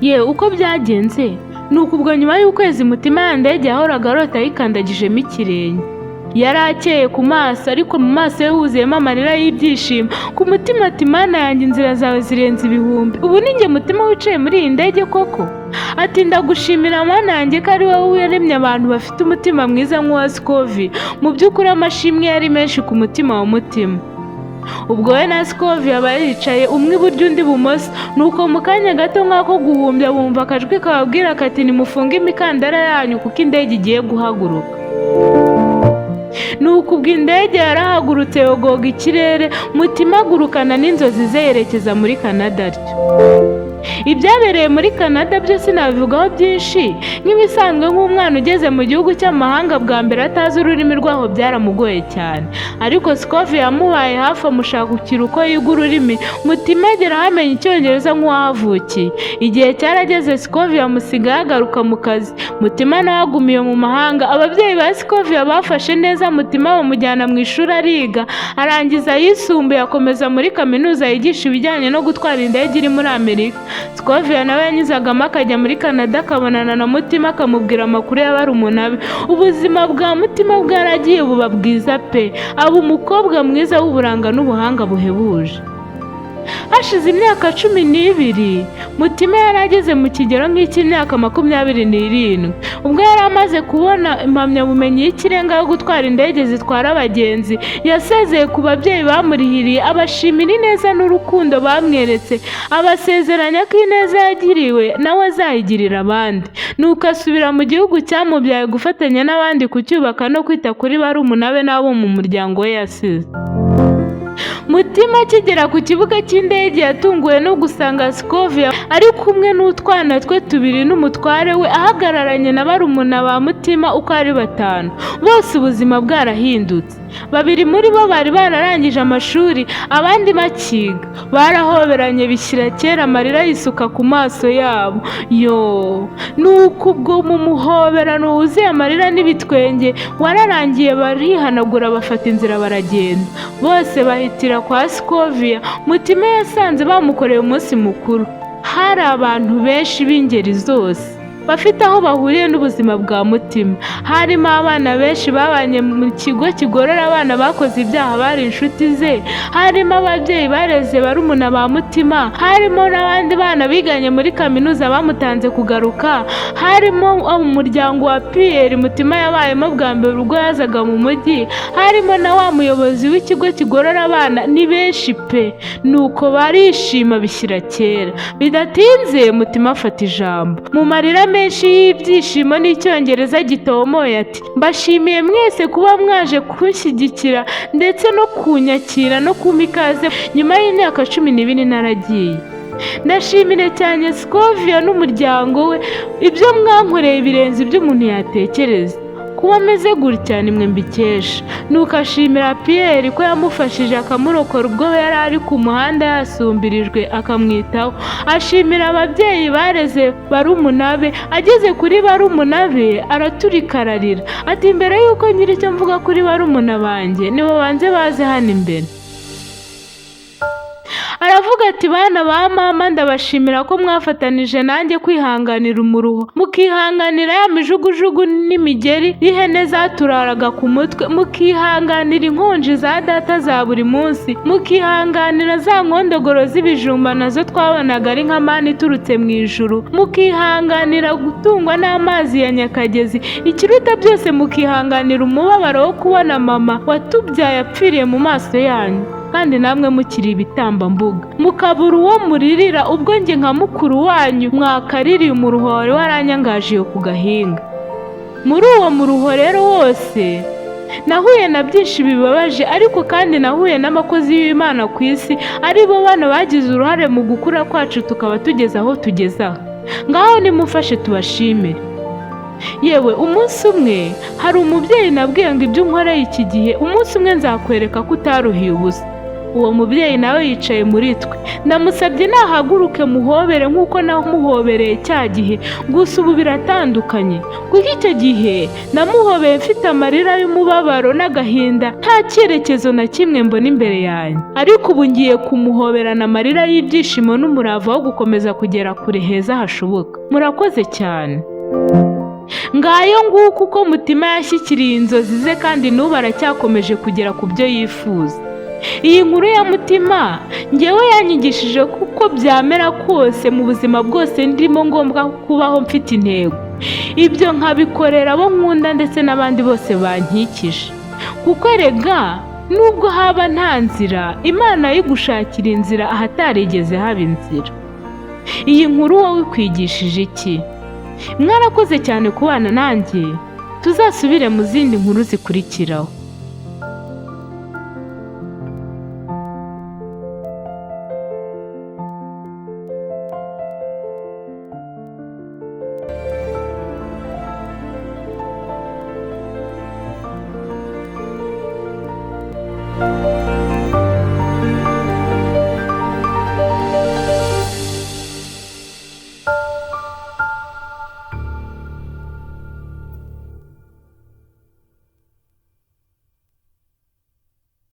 Ye, uko byagenze ni uko ubwo nyuma y'ukwezi Mutima ya ndege yahoraga arota yikandagijemo ikirenge. Yari akeye ku maso, ariko mu maso ye huzuyemo amarira y'ibyishimo. Ku mutima ati: "Mana yanjye, inzira zawe zirenze ibihumbi. Ubu ni njye Mutima wicaye muri iyi ndege koko?" Ati: "Ndagushimira, Mana yanjye, ko ari wowe waremye abantu bafite umutima mwiza nk'uwa Scovia." Mu by'ukuri amashimwe yari menshi ku mutima wa Mutima. Ubwo we na Scovia baricaye, umwe iburyo undi ibumoso. Nuko mu kanya gato nk'ako guhumbya bumva akajwi kababwira kati: "Nimufunge imikandara yanyu kuko indege igiye guhaguruka." Nuko ubwo indege yarahagurutse, yogoga ikirere, Mutima agurukana n'inzozi ze yerekeza muri Canada atyo. Ibyabereye muri Canada byo sinabivugaho byinshi. Nk'ibisanzwe, nk'umwana ugeze mu gihugu cy'amahanga bwa mbere atazi ururimi rwaho, byaramugoye cyane, ariko Scovia yamubaye hafi, amushakira uko yiga ururimi. Mutima agera ahamenya icyongereza nk'uwahavukiye. Igihe cyarageze, Scovia amusiga yagaruka mu kazi, Mutima nawe agumiye mu mahanga. Ababyeyi ba Scovia bafashe neza Mutima, bamujyana mu ishuri, ariga, arangiza ayisumbuye, akomeza muri kaminuza yigisha ibijyanye no gutwara indege iri muri Amerika. Scovia nawe yanyuzagamo akajya muri Canada, akabonana na Mutima, akamubwira amakuru ya barumuna be. Ubuzima bwa Mutima bwaragiye buba bwiza pe, aba umukobwa mwiza w'uburanga n'ubuhanga buhebuje. Hashize imyaka 12, Mutima yari ageze mu kigero nk'icy'imyaka 27. Ubwo yari amaze kubona impamyabumenyi y'ikirenga yo gutwara indege zitwara abagenzi, yasezeye ku babyeyi bamurihiriye, abashimira ineza n'urukundo bamweretse, abasezeranya ko ineza yagiriwe nawe azayigirira abandi. Nuko asubira mu gihugu cyamubyaye gufatanya n'abandi kucyubaka no kwita kuri barumuna be n'abo mu muryango we yasize. Mutima akigera ku kibuga cy'indege yatunguwe no gusanga Scovia ari kumwe n'utwana twe tubiri n'umutware we, ahagararanye na barumuna ba Mutima uko ari batanu. Bose ubuzima bwarahindutse. Babiri muri bo bari bararangije amashuri, abandi bakiga. Barahoberanye bishyira kera, amarira yisuka ku maso yabo. Yo, nuko ubwo mu muhoberano wuzuye amarira n'ibitwenge wararangiye, barihanagura, bafata inzira baragenda. Bose bahitira kwa Scovia. Mutima yasanze bamukoreye umunsi mukuru. Hari abantu benshi b'ingeri zose bafite aho bahuriye n'ubuzima bwa Mutima. Harimo abana benshi babanye mu kigo kigorora abana bakoze ibyaha bari inshuti ze, harimo ababyeyi bareze barumuna ba Mutima, harimo n'abandi bana biganye muri kaminuza bamutanze kugaruka, harimo umuryango wa Pierre Mutima yabayemo bwa mbere ubwo yazaga mu mujyi, harimo na wa muyobozi w'ikigo kigorora abana. Ni benshi pe! Nuko barishima bishyira kera. Bidatinze Mutima afata ijambo mu marira menshi y'ibyishimo n'icyongereza gitomoye, ati: "Mbashimiye mwese kuba mwaje kunshyigikira ndetse no kunyakira no kumpa ikaze nyuma y'imyaka 12 naragiye. Ndashimire cyane Scovia n'umuryango we. Ibyo mwankoreye birenze ibyo umuntu yatekereza. Kuba ameze gutya nimwe mbikesha." Nuko ashimira Pierre ko yamufashije akamurokora ubwo yari ari ku muhanda yasumbirijwe, akamwitaho. Ashimira ababyeyi bareze barumuna be. Ageze kuri barumuna be araturika ararira, ati: "Mbere y'uko ngira icyo mvuga kuri barumuna banjye, nibabanze baze hano imbere." Aravuga ati: "Bana ba mama, ndabashimira ko mwafatanije nanjye kwihanganira umuruho, mukihanganira ya mijugujugu n'imigeri y'ihene zaturaraga ku mutwe, mukihanganira inkonji za data za buri munsi, mukihanganira za nkondogoro z'ibijumba nazo twabonaga ari nka mani iturutse mu ijuru, mukihanganira gutungwa n'amazi ya Nyakagezi. Ikiruta byose, mukihanganira umubabaro wo kubona mama watubyaye apfiriye mu maso yanyu kandi namwe mukiri ibitambambuga, mukabura uwo muririra, ubwo njye nka mukuru wanyu mwakaririye umuruho wari waranyangaje iyo ku gahinga. Muri uwo muruho rero wose nahuye na byinshi bibabaje, ariko kandi nahuye n'abakozi b'Imana ku isi, ari bo bana bagize uruhare mu gukura kwacu tukaba tugeze aho tugeze aha. Ngaho nimufashe tubashimire. Yewe, umunsi umwe hari umubyeyi nabwiye ngo ibyo unkoreye iki gihe, umunsi umwe nzakwereka ko utaruhiye ubusa." Uwo mubyeyi nawe yicaye muri twe. Ndamusabye nahaguruke muhobere nk'uko namuhobereye cya gihe, gusa ubu biratandukanye, kuko icyo gihe namuhobeye mfite amarira y'umubabaro n'agahinda, nta cyerekezo na kimwe mbona imbere yanjye. Ariko ubu ngiye kumuhoberana amarira y'ibyishimo n'umurava wo gukomeza kugera kure heza hashoboka. Murakoze cyane. Ngayo nguko uko Mutima yashyikiriye inzozi ze, kandi n'ubu aracyakomeje kugera ku byo yifuza. Iyi nkuru ya Mutima ngewe yanyigishije ko uko byamera kose mu buzima bwose ndimo ngombwa kubaho mfite intego, ibyo nkabikorera abo nkunda ndetse n'abandi bose bankikije, kuko erega nubwo haba nta nzira, Imana yigushakira inzira ahatarigeze haba inzira. Iyi nkuru wowe ikwigishije iki? Mwarakoze cyane kubana nanjye, tuzasubire mu zindi nkuru zikurikiraho.